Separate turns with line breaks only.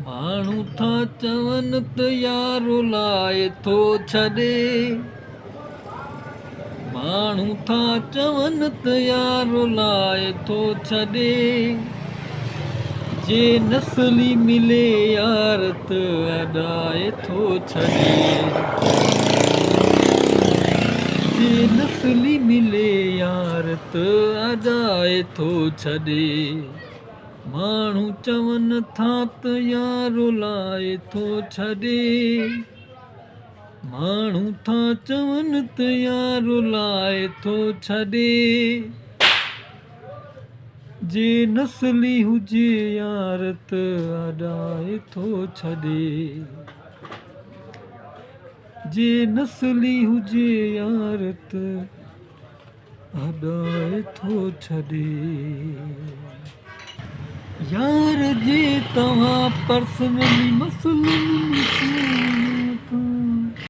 ماڻهو ٿا چون ته يار رلائي ٿو ڇڏي. ماڻهو ٿا چون ته يار رلائي ٿو ڇڏي. جي نسلي ملي يار ته اڏائي ٿو ڇڏي. جي نسلي ملي يار ته اڏائي ٿو ڇڏي. ماڻهو چون ٿا ته يار رلائي ٿو ڇڏي. ماڻهو ٿا چون ته يار رلائي ٿو ڇڏي. جي نسلي هجي يار ته اڏائي ٿو ڇڏي. جي نسلي هجي يار ته اڏائي ٿو ڇڏي. يار جي توهان پرسنلي مسئلن ۾ ڇو.